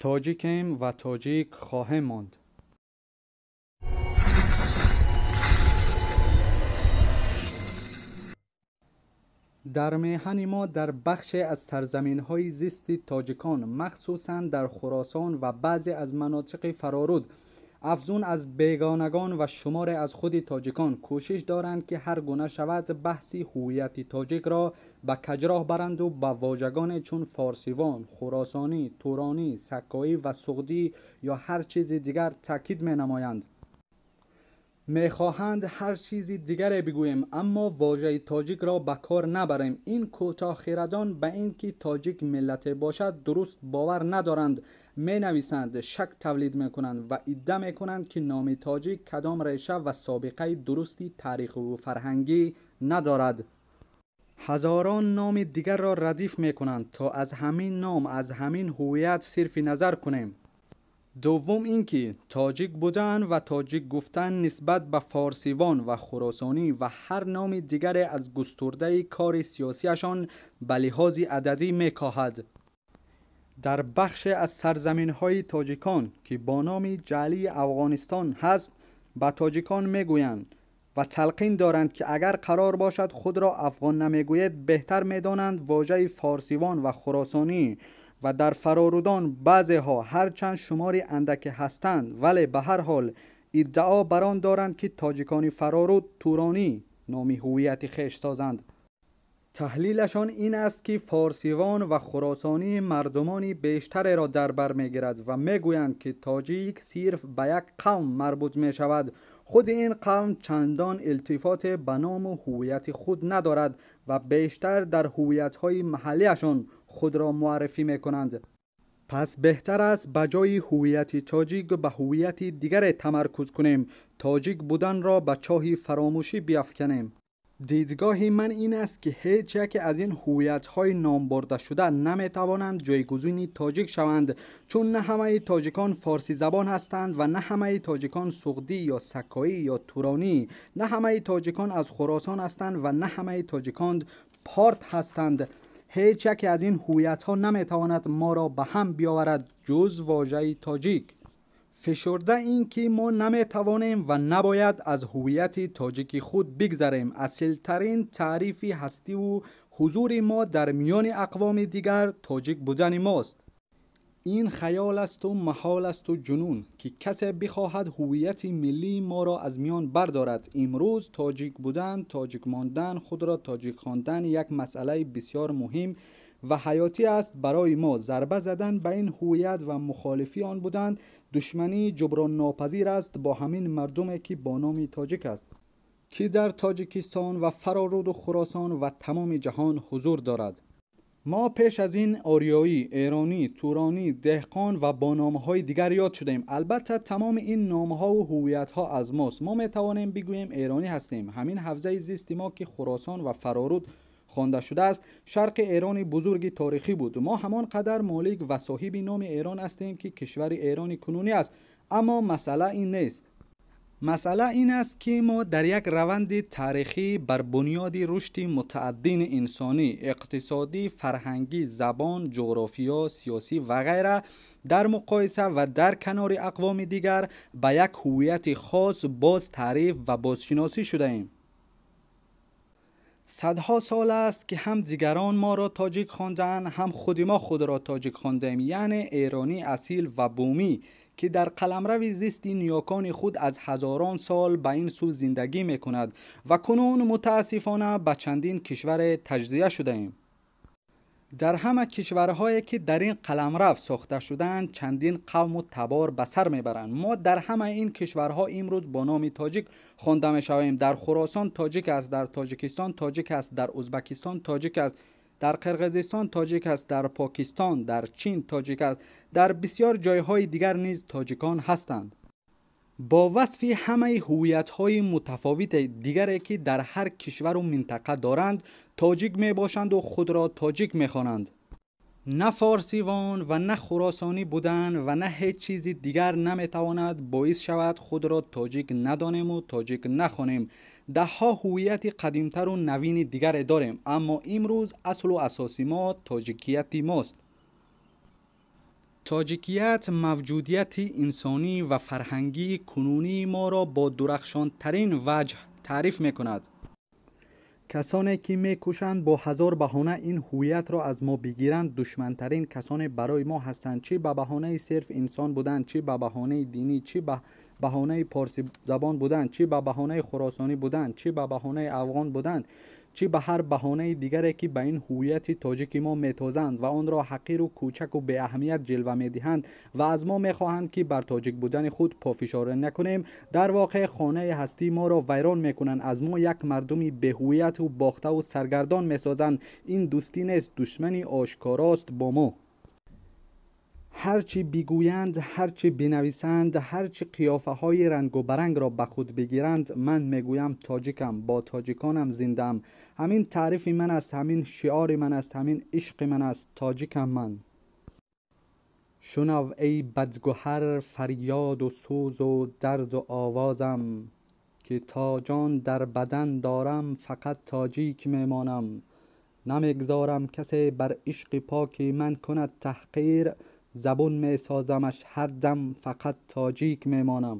Тоҷикем ва тоҷик хоҳем монд. Дар меҳани мо, дар бахше аз сарзаминҳои зисти тоҷикон, махсусан дар Хуросон ва баъзе аз манотиқи Фароруд, афзун аз бегонагон ва шуморе аз худи тоҷикон кӯшиш доранд, ки ҳар гуна шавад баҳси ҳуввияти тоҷикро ба каҷроҳ баранду ба вожагоне чун форсивон, хуросонӣ, туронӣ, сакоӣ ва суғдӣ ё ҳар чизи дигар таъкид менамоянд. Мехоҳанд ҳар чизи дигаре бигӯем, аммо вожаи тоҷикро ба кор набарем. Ин кӯтоҳхирадон ба ин ки тоҷик миллате бошад дуруст бовар надоранд, менависанд, шак тавлид мекунанд ва идда мекунанд, ки номи тоҷик кадом реша ва собиқаи дурусти таърихиву фарҳангӣ надорад. Ҳазорон номи дигарро радиф мекунанд, то аз ҳамин ном, аз ҳамин ҳуввият сирфи назар кунем. Дуввум ин ки тоҷик будан ва тоҷик гуфтан нисбат ба форсивон ва хуросонӣ ва ҳар номи дигаре аз густурдаи кори сиёсиашон ба лиҳози ададӣ мекоҳад. Дар бахше аз сарзаминҳои тоҷикон, ки бо номи ҷаълии Афғонистон ҳаст, ба тоҷикон мегӯянд ва талқин доранд, ки агар қарор бошад худро афғон намегӯед, беҳтар медонанд вожаи форсивон ва хуросонӣ. Ва дар фарорудон баъзеҳо ҳарчанд шумори андаке ҳастанд, вале ба ҳар ҳол иддао бар он доранд, ки тоҷикони фароруд туронӣ номи ҳуввияти хеш созанд. Таҳлилашон ин аст, ки форсивон ва хуросонӣ мардумони бештареро дар бар мегирад ва мегӯянд, ки тоҷик сирф ба як қавм марбут мешавад. Худи ин қавм чандон илтифоте ба ному ҳуввияти худ надорад ва бештар дар ҳуввиятҳои маҳаллиашон худро муаррифӣ мекунанд. Пас беҳтар аст ба ҷои ҳуввияти тоҷик ба ҳуввияти дигаре тамаркуз кунем, тоҷик буданро ба чоҳи фаромӯшӣ биафканем. Дидгоҳи ман ин аст, ки ҳеҷ яке аз ин ҳуввиятҳои номбурдашуда наметавонанд ҷойгузини тоҷик шаванд, чун на ҳамаи тоҷикон форсизабон ҳастанд ва на ҳамаи тоҷикон суғдӣ ё сакоӣ ё туронӣ, на ҳамаи тоҷикон аз Хуросон ҳастанд ва на ҳамаи тоҷикон порт ҳастанд. Ҳеҷ яке аз ин ҳуввиятҳо наметавонад моро ба ҳам биёварад ҷуз вожаи тоҷик. Фишурда ин ки мо наметавонем ва набояд аз ҳуввияти тоҷики худ бигзарем. Асилтарин таърифи ҳастиву ҳузури мо дар миёни ақвоми дигар тоҷик будани мост. Ин хаёл асту маҳол асту ҷунун, ки касе бихоҳад ҳуввияти миллии моро аз миён бардорад. Имрӯз тоҷик будан, тоҷик мондан, худро тоҷик хондан як масъалаи бисёр муҳим ва ҳаётӣ аст барои мо. Зарба задан ба ин ҳуввият ва мухолифи он будан душмании ҷуброннопазир аст бо ҳамин мардуме, ки бо номи тоҷик аст, ки дар Тоҷикистон ва Фароруду Хуросон ва тамоми ҷаҳон ҳузур дорад. Мо пеш аз ин ориёӣ, эронӣ, туронӣ, деҳқон ва бо номҳои дигар ёд шудем. Албатта тамоми ин номҳову ҳуввиятҳо аз мост. Мо метавонем бигӯем эронӣ ҳастем. Ҳамин ҳавзаи зисти мо, ки Хуросон ва Фароруд хонда шудааст, шарқи Эрони бузурги таърихӣ буд. Мо ҳамон қадар молик ва соҳиби номи Эрон ҳастем, ки кишвари Эрони кунунӣ аст. Аммо масъала ин нест. Масъала ин аст, ки мо дар як раванди таърихӣ бар бунёди рушди мутааддини инсонӣ, иқтисодӣ, фарҳангӣ, забон, ҷуғрофиё, сиёсӣ ва ғайра дар муқоиса ва дар канори ақвоми дигар ба як ҳуввияти хос боз таъриф ва бозшиносӣ шудаем. Садҳо сол аст, ки ҳам дигарон моро тоҷик хондаанд, ҳам худи мо худро тоҷик хондаем, яъне эронӣ асил ва бумӣ, ки дар қаламрави зисти ниёкони худ аз ҳазорон сол ба ин сӯ зиндагӣ мекунад ва кунун мутаассифона ба чандин кишваре таҷзия шудаем. Дар ҳама кишварҳое, ки дар ин қаламрав сохта шудаанд, чандин қавму табор ба сар мебаранд. Мо дар ҳамаи ин кишварҳо имрӯз бо номи тоҷик хонда мешавем. Дар Хуросон тоҷик аст, дар Тоҷикистон тоҷик аст, дар Узбакистон тоҷик аст, дар Қирғизистон тоҷик аст, дар Покистон, дар Чин тоҷик аст, дар бисёр ҷойҳои дигар низ тоҷикон ҳастанд. Бо васфи ҳамаи ҳуввиятҳои мутафовити дигаре, ки дар ҳар кишвару минтақа доранд, тоҷик мебошанду худро тоҷик мехонанд. На форсивон ва на хуросонӣ будан ва на ҳеҷ чизи дигар наметавонад боис шавад худро тоҷик надонему тоҷик нахонем. Даҳҳо ҳуввияти қадимтару навини дигаре дорем, аммо имрӯз аслу асоси мо тоҷикияти мост. Тоҷикият мавҷудияти инсонӣ ва фарҳангии кунунии моро бо дурахшонтарин ваҷҳ таъриф мекунад. Касоне ки мекӯшанд бо ҳазор баҳона ин ҳувиятро аз мо бигиранд, душмантарин касоне барои мо ҳастанд, чӣ ба баҳонаи сирф инсон будан, чӣ ба баҳонаи динӣ, чӣ ба баҳонаи порсизабон будан, чӣ ба баҳонаи хуросонӣ будан, чӣ ба баҳонаи афғон будан, чӣ ба ҳар баҳонаи дигаре ки ба ин ҳувияти тоҷики мо метозанд ва онро ҳақиру кӯчаку беаҳамият ҷилва медиҳанд ва аз мо мехоҳанд ки бар тоҷик будани худ пофишорӣ накунем. Дар воқеъ хонаи ҳастии моро вайрон мекунанд, аз мо як мардуми беҳувияту бохтаву саргардон месозанд. Ин дӯстӣ нест, душмани ошкорост бо мо. Ҳарчи бигӯянд, ҳарчи бинависанд, ҳарчи қиёфаҳои рангубарангро ба худ бигиранд, ман мегӯям тоҷикам, бо тоҷиконам зиндаам. Ҳамин таърифи ман аст, ҳамин шиори ман аст, ҳамин ишқи ман аст. Тоҷикам ман. Шунав эй бадгуҳар фарёду сӯзу дарду овозам, ки то ҷон дар бадан дорам фақат тоҷик мемонам. Намегзорам касе бар ишқи поки ман кунад таҳқир, забун месозамаш ҳар дам фақат тоҷик мемонам.